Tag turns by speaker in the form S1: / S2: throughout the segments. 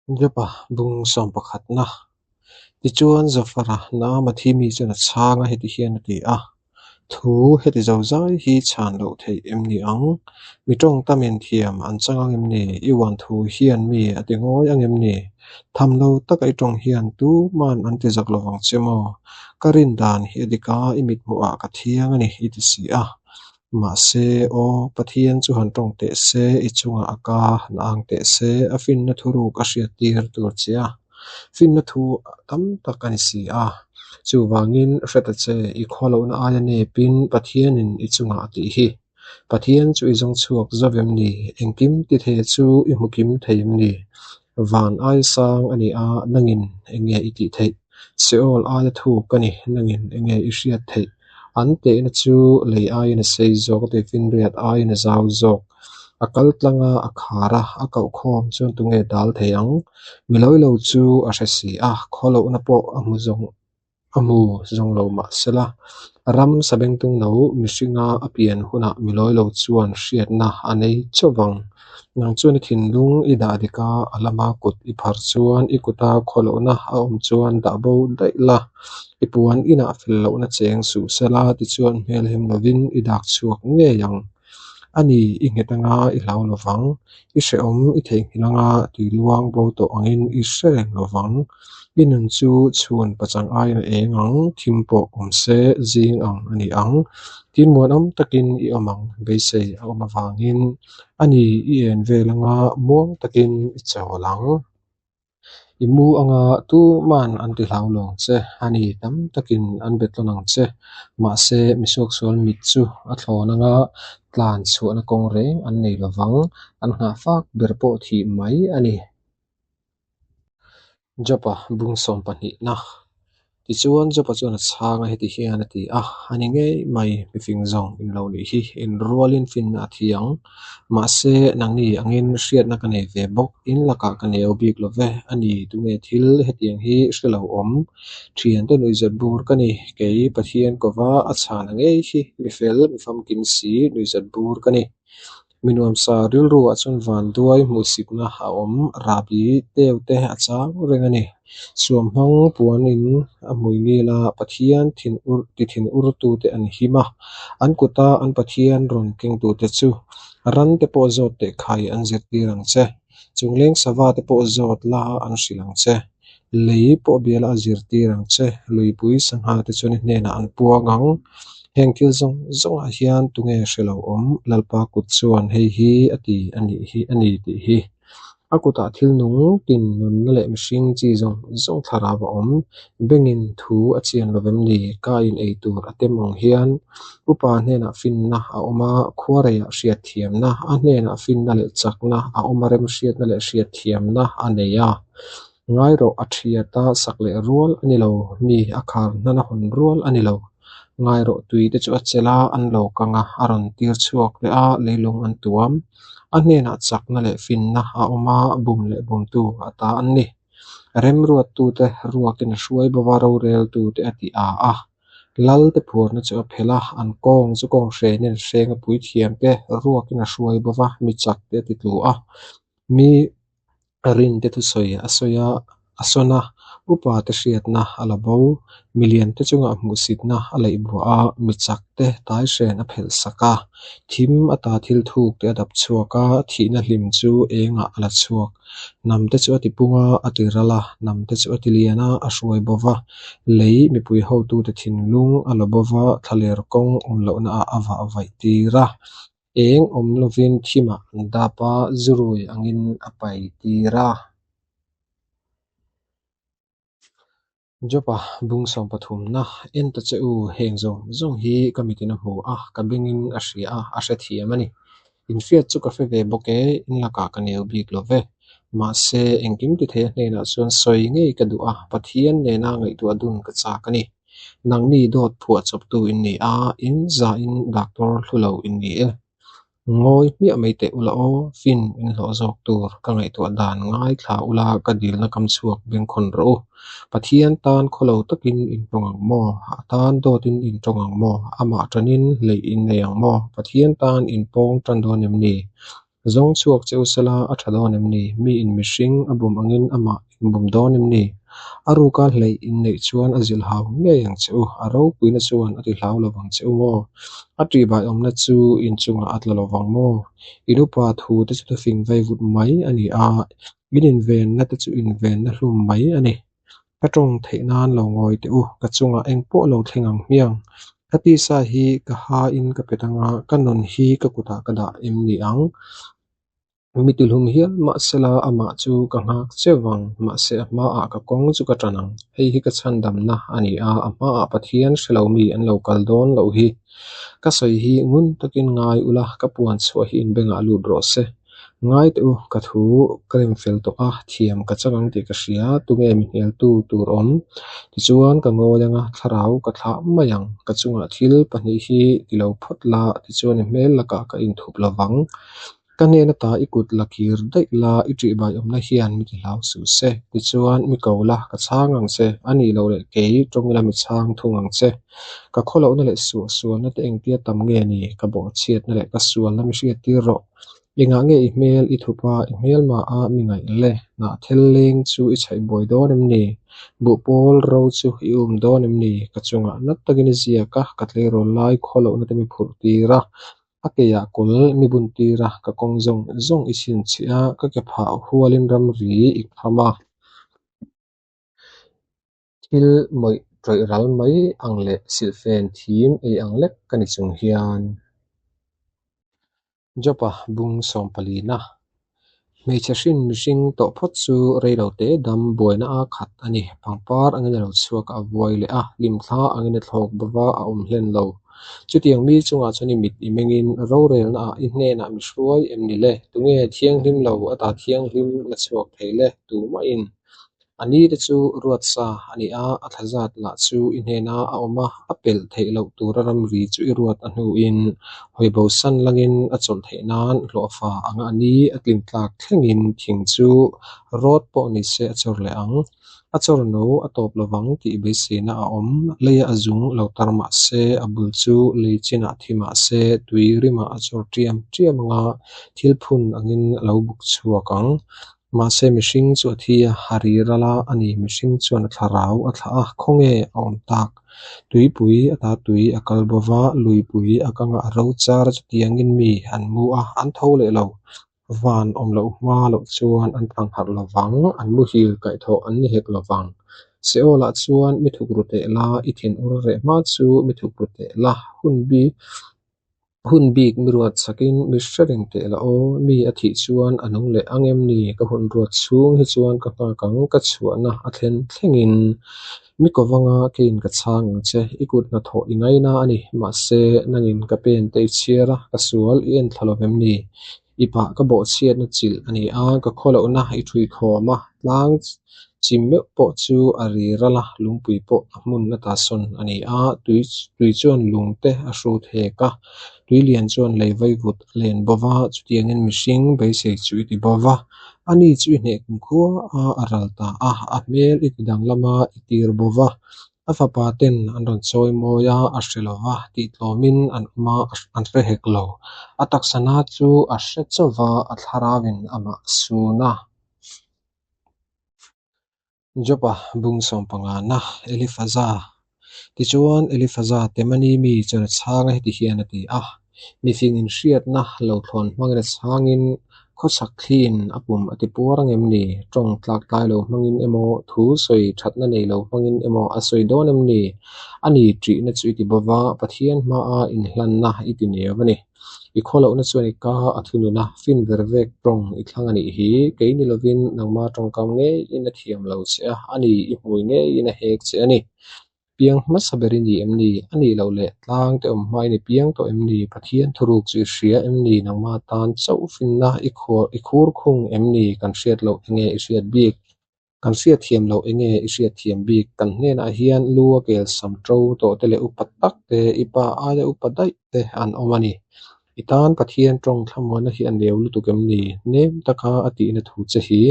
S1: Joba bung sawm pakhatna. Tichuan Zofara Naamathi mi chuan a chhang a, heti hian a ti a, Thu heti zozai hi chhan loh theih em ni ang? Mi tawng tamin thiam an chang ang em ni? I uan thu hian mi a ti ngawi ang em ni? Tham lo taka i tawng hian tuman an ti zak lovang che maw? Ka rin dan hi a dik a, i mithmuhah ka thiang a ni, i ti si a. Mahse, aw, Pathian chu han tawng teh se, i chungah a ka han ang teh se, a finna thuruk a hriattir tur che a, finna thu tam tak a ni si a. Chuvangin, hre ta che, i khawlohna aia nepin Pathianin i chungah a tih hi. Pathian chu i zawng chhuak zo em ni? Engkim ti thei chu i hmu kim thei em ni? Van aia sang a ni a, nangin enge i tih theih? Seol aia thuk a ni, nangin enge i hriat theih? An tehna chu lei aiin a sei zawk, tuifinriat aiin a zau zawk. A kal tlang a, a khar a, a koh khawm chuan tunge dal thei ang? Mi lo lo chu a hre si a, khawlohna pawh a hmu zawng a hmu zawng lo mah sela, ram sabengtung lo mihringa a pian hunah mi lawi lo chuan hriatna a nei chauh vang. Nang chuan i thinlung i dah dik a, a lama kut i phar chuan i kuta khawlohna a awm chuan dah bo daih la. I puan inah fel lohna cheng suh sela tichuan hmelhem lovin i dak chhuak ngei ang. A ni, i nghet anga i hlau lovang. I hrehawm i theihnghilh anga tui luang bo tawh angin i hre reng lovang. I nun chu chhun pachang aiin a eng ang, thim pawh awm se zing ang a ni ang. Tin muanawm takin i awm ang, beisei a awm avangin. A ni, i en vel anga muang takin i chawl ang. I mu anga tuman an ti hlau lo ang che, a ni tam takin an bet tlawn ang che. Mahse, misuaksual mit chu a thlawn anga tlan chhuahna kawng reng an nei lo vang, an nghah fak ber pawh thih mai a ni. Joba bung sawm pahnihna. Tichuan Joba chuan a chhang a, heti hian a ti a, A ni ngei mai, mifing zawng in lo nih hi, in rualin finna a thi ang. Mahse, nangni angin hriatna ka nei ve bawk, in lakah ka neu bik lo ve, a ni, tunge thil hetiang hi hre lo awm? Thiante nuihzat bur ka ni, kei Pathian kova a chhan a ngei hi, mi fel, mi famkim si nuihzat bur ka ni. Mi nuamsa rilruah chuan vanduai hmuhsikna a awm, rahbi teu te a chang reng a ni. Suamhmang puanin a hmui ngil a, Pathian thinur ti thinurtute an him a, an kuta an Pathian rawn kengtute chu ran te pawh zawt teh khai an zirtir ang che. Chungleng sava te pawh zawt la an hrilh ang che. Lei pawh biala a zirtir ang che, luipui sangha te chuan i hnenah an puang ang. Heng thil zawng zawngah hian tunge hre lo awm? Lalpa kut chuan hei hi a ti a nih hi a ni tih hi. A kutah thil nung tin nunna leh mihring chi zawng zawng thlarau a awm. Bengin thu a chian lo vem ni? Ka in ei tur a tem ang hian upa hnenah finna a awm a, khuareiah hriatthiamna, a hnenah finna leh chakna a awm a, remhriatna leh hriatthiamna a nei a. Ngai rawh, a thiat a, sak leh rual a ni lo, mi a khar hnan a hawn rual a ni lo. Ngai rawh, tui te chu a chelh a, an lo kang a, a rawn tir chhuak leh a, leilung an tuam. A hnenah chakna leh finna a awm a, bum leh bumtu a ta an ni. Remruattute ruakin a hruai bova, roreltute a ti a a. Lal te phuarna chu a phelh a, an kawng chu kawng hrenin a hreng a, puithiamte ruakin a hruai bova, mi chak te a ti tlu a. Mi Rinte thusawi a sawi a, a sawn a, upa te hriatna a la bo, milian te chungah hmuhsitna a leih buah a, mi chak te taihren a phelh sak a, thim ata thil thuk te a dap chhuak a, thihna hlim chu engah a la chhuak. Hnam te chu a ti pung a, a ti ral a, hnam te chu a ti lian a, a hruai bo va, lei mipui hotute thinlung a la bo va, thlaler kawng awm lohna ah a vah vaih tir a. Eng awm lovin thimah an dap a, zurui angin a pai tir a. Joba bung sawm pathumna, En ta che u, heng zawng zawng hi ka mitin a hmu a, ka bengin a hria a, a hrethiam a ni. Inhriat chu ka hre ve bawk e, in lakah ka neu bik lo ve. Mahse, engkim ti thei a hnenah chuan sawi ngei ka duh a, Pathian nena ngaihtuah dun ka chak a ni. Nangni dawt phuah chawptu in ni a, in zahin doctor hlu lo in ni e. Ngawi hmiah mai teh ula aw, fin in hlawh zawk tur ka ngaihtuah dan ngaithla ula ka dilna kam chhuak bengkhawn rawh u. Pathian tan khawlo takin in tawng ang maw? A tan dawtin in tawng ang maw? Amah tanin hleih in nei ang maw? Pathian tan in pawng tan dawn em ni? Zawng chhuak che u sela a tha dawn em ni? Miin mihring a bum angin amah in bum dawn em ni? A ruka hleih in neih chuan a zilh hau ngei ang che u, a ropuina chuan a ti hlau lo vang che u maw? A ṭihbaiawmna chu in chungah a tla lo vang maw? In upa thu te chu thufing vaivut mai a ni a, in invenna te chu invenna hlum mai a ni. Ka tawng theih nan lo ngawi teh u, ka chungah eng pawh lo thleng ang hmiang. Ka tisa hi ka hain ka pet anga, ka nun hi ka kutah ka dah em ni ang? Mi tihlum hial mahsela amah chu ka nghak cheu vang, mahse a hmaah ka kawng chu ka tan ang. Hei hi ka chhandamna a ni a, a hmaah Pathian hre lo mi an lo kal dawn loh hi. Ka sawi hi ngun takin ngai ula, ka puan chhuah hi inbengah lut rawh se. Ngai teh u, ka thu ka rem fel tawh a, thiam ka chang ang tih ka hria, tunge mi hnialtu tur awm? Tichuan ka ngawi anga, thlarau ka thlah mai ang, ka chungah thil pahnih hi ti lo phawt la, tichuan i hmel lakah ka inthup lo vang. Ka hnen ata i kut la kir daih la, i ṭihbaiawmna hian mi tihlau suh se. Tichuan, mi ko la, ka chhang ang che, a nih loh leh kei tawng ila mi chhang thung ang che. Ka khawlohna leh suahsualna te engtia tam nge ni? Ka bawhchhiatna leh ka sualna mi hriattir rawh. Engah nge i hmel i thup a, i hmelma a mi ngaih le? Hnahthel leng chu i chhaih buai dawn em ni? Buhpawl ro chu i um dawn em ni? Ka chungah nat takin i ziak a, ka tleirawl lai khawlohna te mi phurh tir a. A keiah kawl mi bun tir a, ka kawng zawng zawng i chhinchhiah a, ka ke phah hualin ramri i kham a. Thil mawih tawih ral mai ang leh silhfen thim ei ang lek ka ni chung hian. Jopa bung sawmpalina Hmeichhe hrin mihring tawh phawt chu rei lo te dam buaina a khat a ni. Pangpar angin a lo chhuak a, a vuai leh a, hlimthla angin a thlawk bo va, a awm hlen lo. Chutiang mi chungah chuan i mit i mengin rorelnaah i hnenah mi hruai em ni le? Tunge thianghlim lo ata thianghlim la chhuak thei le? Tumahin A ni te chu ruat sa a ni a, a thla zat lah chu i hnena a awm a, a pelh theih loh tura ramri chu i ruat a hnuin hawi bosan langin a chawlh theih nan hlawhfa anga a ni a tlin tlak thlengin thing chu rawt pawh ni se a chawr leh ang. A chawr no a tawp lovang tih beiseina a awm. Leia a zung lo tar mah se, a bul chu lei chinah thi mah se, tui rimah a chawr ṭiam ṭiam anga thil phun angin a lo buk chhuak ang. Mahse mihring chu a thi a, a ri ral a, ani mihring chuan a thlarau a thlah a, khawnge a awm tak? Tuipui ata tui a kal bo va, luipui a kanga a ro char a chutiangin mi an mu a, an tho leh lo. Van awm loh hma loh chuan an thang harh lo vang, an muhil kaihthawh an ni hek lo vang. Seolah chuan mi thuk ru teh la, i thinur reh hma chu mi thuk ru teh la, hun bi Hun bik mi ruat chakin mi hre reng teh la aw, mi a thih chuan a nung leh ang em ni? Ka hun ruat chhung hi chuan ka nghak ang, ka chhuahna a thlen thlengin. Mi kovanga keiin ka chhang ang che, i kut hnathawh i ngaina a ni, mahse nangin ka pen te i chhiar a, ka sual i en thla lo vem ni? I pah ka bawhchhiatna chilh a ni a, ka khawlohna i ṭhui khawm a, tlang chim meuh pawh chu a ri ral a, lungpui pawh a hmun ata sawn a ni a, tui tui chuan lung te a hrut hek a, tui lian chuan lei vaivut a len bo va, chutiangin mihring beisei chu i ti bo va, ani chu i hneh kumkhua a, a ral ta a, a hmel i ti danglam a, i tir bo va. A fapa ten an rawn chawi mawi a, a hre lo va, tihtlawmin an awm a, an hre hek lo. A taksa na chu a hre chauh va, a thlarauin amah a sun a. Jopa bung sawmpangana, Elifaza. Tichuan, Elifaza Temani mi chuan a chhang a, heti hian a ti a, Mifingin hriatna lo thlawn hmangin a chhangin khawchhak thliin a pum a ti puar ang em ni? Tawng tlak tlai lo hmangin emaw, thu sawi thatna nei lo hmangin emaw a sawi dawn em ni? A ni ṭihna chu i ti bo va, Pathian hmaa inhlanna i ti neu a ni. I khawlohna chuan i ka a thunun a, fin ver vek tawng i thlang a nih hi. Kei ni lovin nangma tawngkam ngeiin a thiam lo che a, a ni i hmui ngeiin a hek che a ni. Piang hmasa ber i ni em ni? A nih loh leh tlang te awm hmain i piang tawh em ni? Pathian thuruk chu i hria em ni? Nangma tan chauh finna i i khur khung em ni? Kan hriat loh enge i hriat bik? Kan hriat thiam loh enge i hriat thiam bik? Kan hnenah hian lu a kel sam to tawh te leh upa tak te, i pa aia upa daih te an awm a ni. I tan Pathian tawng thlamuanna hi a neu lutuk em ni? Nem taka a tihna thu che hi.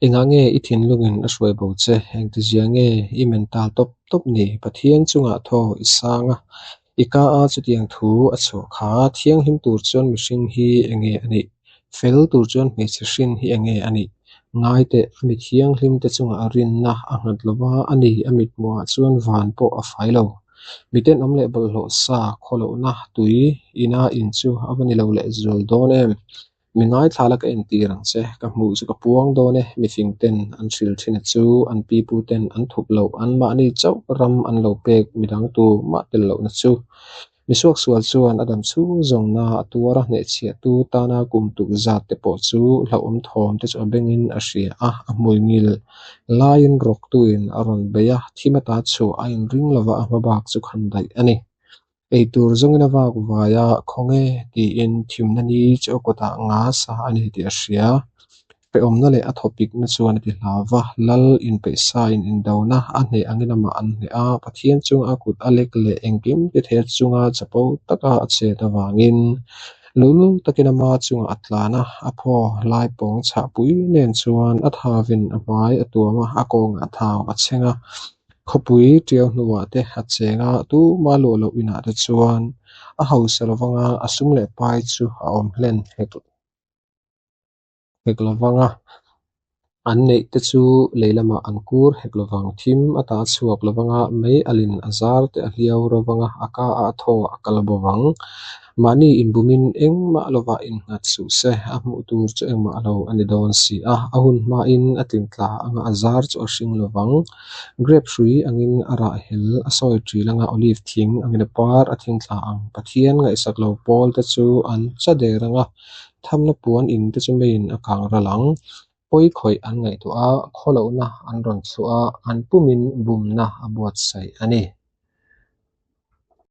S1: Engah nge i thinlungin a hruai bo che? Engtizia nge i men tal tawp tawp ni? Pathian chungah thaw i sang a, I ka a chutiang thu a chhuah kha thianghlim tur chuan mihring hi enge a nih? Fel tur chuan hmeichhe hrin hi enge a nih? Ngai teh, a mi thianghlim te chungah rinna a nghat lo va, a ni, a mithmuhah chuan van pawh a fai lo. Mi tenawm leh bawlhhlawh sa khawlohna tui ina in chu a va ni lo lehzual dawn em? Mi ngaithla la ka entir ang che, ka hmuh chu ka puang dawn e, mifing ten an hril thin a chu, an pipu ten an thup loh, anmahni chauh ram an lo pek midang tu mah tel lohna chu. Mi suaksual chuan a dam chhung zawnna a tuar a, hnehchhiahtu tana kum tuk zat te pawh chu hlauhawm thawm te chu a bengin a hria a, a hmuingil laiin rawktuin a rawn bei a, thim ata chhuah a inring lova a hmabak chu khan daih a ni. Ei tur zawngin a vak vai a, Khawnge? tiin thimna ni chu a kutah nga sa a ni tih a hria. Hrehawmna leh a thawpikna chuan a ti hlau va, Lal inpeihsain indona a hneh angin amah an hneh a, Pathian chunga a kut a lek leh engkim ti thei chunga chapo taka a chet avangin luhlul takin ama chungah a tlan a, a phaw lai pawng chhahpui nen chuan a thavin a hmai a tuam a, a kawngah thau a chheng a. Khawpui ṭiau hnuah te a cheng a, tuma luah loh inah te chuan a hausa lovang a, a sum leh pai chu a awm hlen hek hek lovang a, an neih te chu lei lamah an kur hek lovang. Thim a ta chhuak lovang a, mei alin a zar te a hliau rovang a, a ka a thaw a kal bovang. Mahni inbumin engmah lovah innghat suh se, a hmuh tur chu engmah lo a ni dawn si a, a hun hmain a tlingtla anga a zar chu a hring lovang. Grape hrui angin a rah hel a sawi ṭil anga olive thing angin a par a thingthla ang. Pathian ngaihsak lo pawl te chu an cha der anga thamna puan in te chu meiin a kang ral ang. Pawi khawih an ngaihtuah a, khawlohna an rawn chhuah a, an pumin bumna a buatsaih a ni.